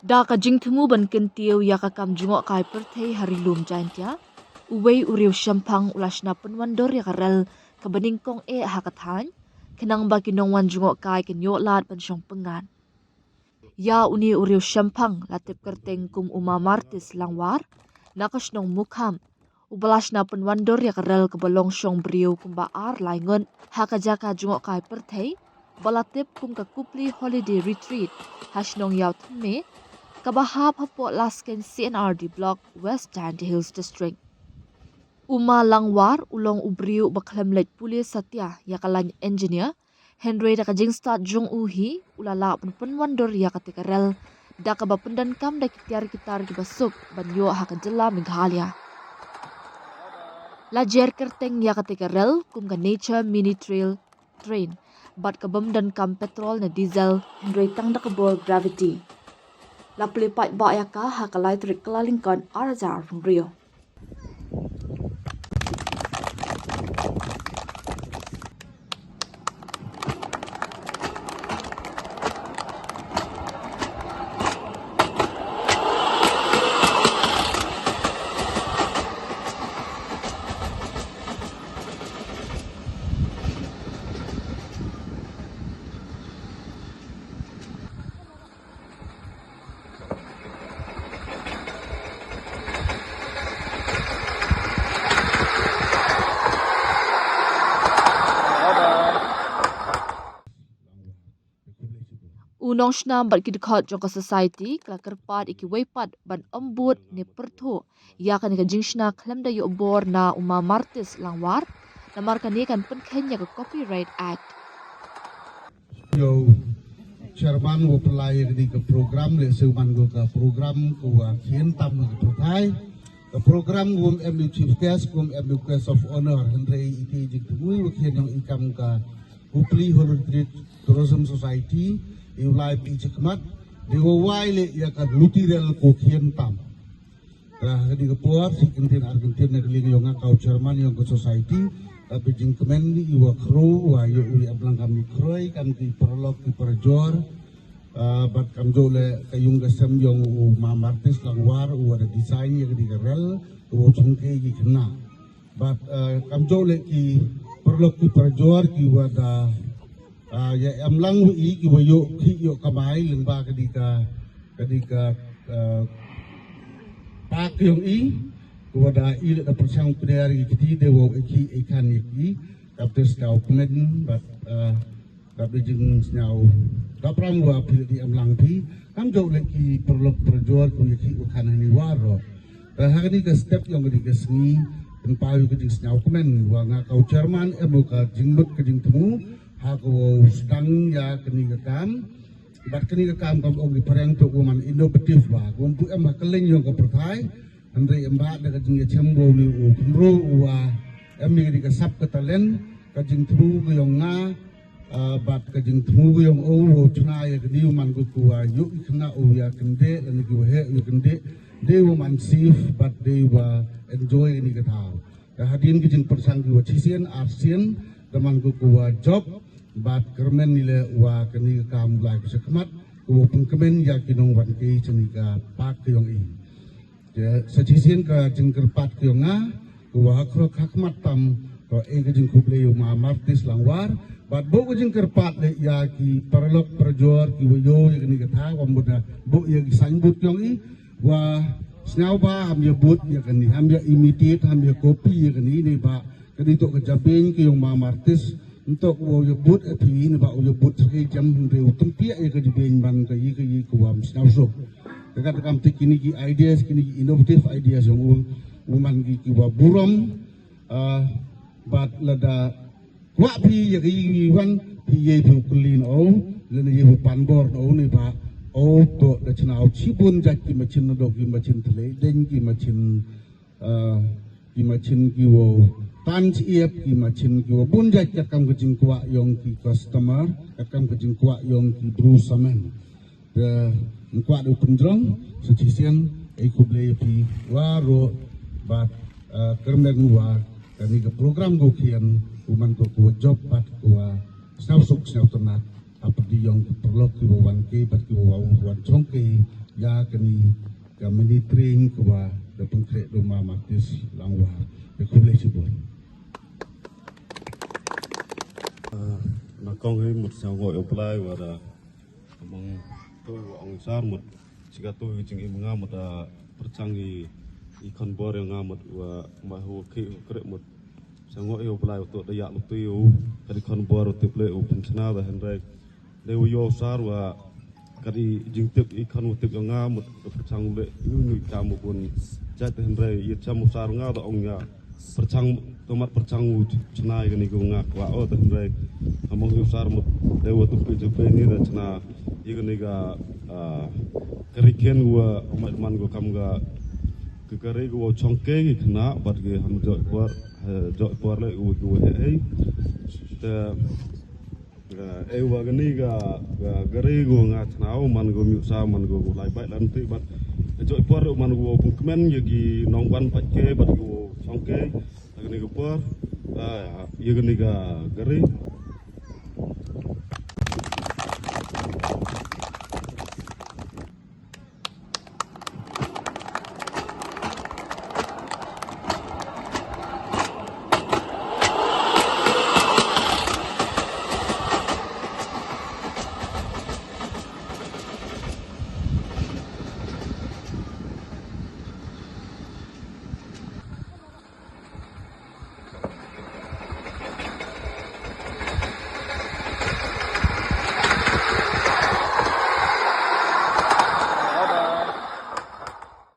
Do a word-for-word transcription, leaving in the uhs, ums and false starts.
Da ka jingthmu ban kyntiew ïa ka kam jngohkai pyrthei ha ri lum Jaintia, uwei u riew shemphang u la shna pynwandur ïa ka rel kaba nyngkong eh ha ka thaiñ, khnang ba ki nongwan jngohkai kin ïoh lad ban shong pyngngad. Ïa une u riew shemphang la tip kyrteng kum u Ma Martis Langwar, na ka shnong Mukham, uba la shna pynwandur ïa ka rel kaba long shong briew kumba ar lai ngut ha ka jaka jngohkai pyrthei ba la tip kum ka Kupli Holiday Retreat ha shnong Ïawthymme, kaba hap hapoh Laskein C and R D Block, West Jaintia Hills District. U Ma Langwar u long u briew uba khlem leit pule satia ïa ka lain engineer, hynrei da ka jingstad jong u hi u la lah ban pynwandur ïa kata ka rel, da kaba pyndonkam da ki tiar ki tar kiba suk ban ïoh ha ka jylla Meghalaya. La jer kyrteng ïa kata ka rel kum ka Nature Mini Trail Train, bad ka bym donkam petrol ne diesel, hynrei tang da ka bor gravity. La plie paidbah ïa ka ha ka lai tarik Kyllalyngkot ar hajar arphew hynriew. U nongshnam bad ki dkhot jong ka society ki la kyrpad ïa kiwei pat ban ym bud ne pyrthuh ïa kane ka jingshna khlem da ïoh bor na u Ma Martis Langwar, namar kane kan pynkheiñ ïa ka Copyright Act. Ïa u chairman wa pynlai ïa kane ka program, lehse u man ko ka program kawa khian tam ha ka pyrthai. Ka program wym em ïa u chief guest, wym em ïa u guest of honor, hynrei ite i jingthmu wa khian ïong i kam ka Kupli Holiday Retreat Tourism Society, i u lai phi chakhmat, dei wa wai leh ïa ka luti rel ko khian tam. Ka ha kane ka por, shi kyntien ar kyntien na ka liang yong nga ka u chairman yong ka society, ka phi jingkmen i wa khro, wa ïoh u i emlang kam i khroi, kam ki paralok ki parajor, ah, bad kamjooh leh ka yung ka sem yong u Ma Martis Langwar, u wa da design ïa kane ka rel, u wa chongkei ki khynnah. Bad, eh, kamjooh leh ki paralok ki parajor ki wa da, ah, ïa emlang wa i ki wa ïoh khih ïoh kamai lyngba kane ka, kane ka, eh, park yong i, ki wa da i leh da pyrshang pynïar ïa ki kti de wa i khih i khan ïa ki, dap te sdang kmen bad, eh, Dap da jingsngew dap ram wa phi la dei emlang phi. Kamjooh leh ki paralok parajor ki wa ïa khih wa khan hangne waroh. Te ha kane ka step yong kane ka sngi, pynpaw ïa ka jingsngew kmen wa nga ka u chairman em u ka jingmut ka jingthmu ha ka wa u sdang ïa kane ka kam. Bad kane ka kam kam ong ki phareng to wa man innovative wa. Wa ym pu em ha kylleng yong ka pyrthai. Hynrei em ba da ka jingïachem wa u ne u kynroh wa em ïa kane ka sap ka talent, ka jingthmu ka yong nga, ah, bad ka jingthmu ka yong u, wa u chna ïa kane u man ko ku wa ïoh i khynnah u ïa kyndeh, lane ki wa heh u ïa kyndeh, dei wa man safe, bad dei wa enjoy kane ka thaw. Ka hadien ka jingpyrshang ki wa chisien, arsien, da man ko ku wa jop, bad kyrmen i leh wa kane ka kam lai ka shakhmat, ku wa pynkmen ïa ki nongwan kei cha kane ka park ka yong i. Te sa shisien ka jingkyrpad ka yong nga, ka wa ha khmat tam, ka e ka jingkhublei u Ma Martis Langwar, bad bun ka jingkyrpad leh ïa ki paralok parajor ki wa ïoh ïa kane ka thaw, wa mut da bun ïa ki signboard ka yong i, wa sngewbha ham ïa bud ïa kane, ham ïa imitate, ham ïa copy ïa kane, ne ba kane to ka jabieng ka yong Ma Martis, ntok wa ïa bud ïa phi ne ba ïa bud sa ka jam hynrei u tympiah ïa ka jabieng ban ka i ka i ka wa ym sngewsuk. Te ka te kam te kine ki ideas, kine ki innovative ideas yong u, u man ki ki wa burom, ah, bad lada kwah phi ïa ka i wan, phi ïa phi u kylli na u, lane ïa phi u panbor na u ne ba, u to da chna u chibun jait ki machin na do ki machin thlei, deng ki machin ah, ki machin ki wa tan chiep, ki machin ki wa bun jait katkam ka jingkwah yong ki customer, katkam ka jingkwah yong ki bru samen. Te ngin kwah da u pynjrong, sa shisien, e khublei ïa phi waroh, bad, ah, kyrmen wa, kane ka program ko khian, u man ko ku wa jop, bad ku wa sngewsuk sngewtynnat, hapdeng yong ki paralok ki wa wan kei, bad ki wa wan chong kei, Ïa kane ka mini train kaba da pynkhreh da u Ma Martis Langwar. Ïa khublei shibun. Na kong hi mut sngewbha ïa u Blai wa da among to wa ong sar mut. Sika to hi jing im nga mut da pyrchang i i khon bor ïa nga mut wa ma hu ki hu krek mut. Sngewbha ïa u Blai wa to da ïa lutu ïa u ka di khon bor u tip le u pynchna da hynrei. Dei wa ïoh sar wa ka di jingtip i khon wa tip ïa nga mut da pyrchang le ïa u kam u bun jait da hynrei ïa cham u sar nga da ong nga pyrchang tomat pyrchang u chna ïa kani ko nga kwah o da hynrei among ïa u sar mut dei wa tup pi jupe ni da chna ïa kani ka ka ri ken wa mat man ko kam ka ka ri ko wa chong ke ki khna bat ki ham joi por joi por le u u he ei te Ei wa kani ka ka gari ko nga chna u man ko miu sa man ko lai bai lan ti bat joi por man ko pung kmen ye ki nong ban pat ke bat ko chong ke kani ko por ye kani ka gari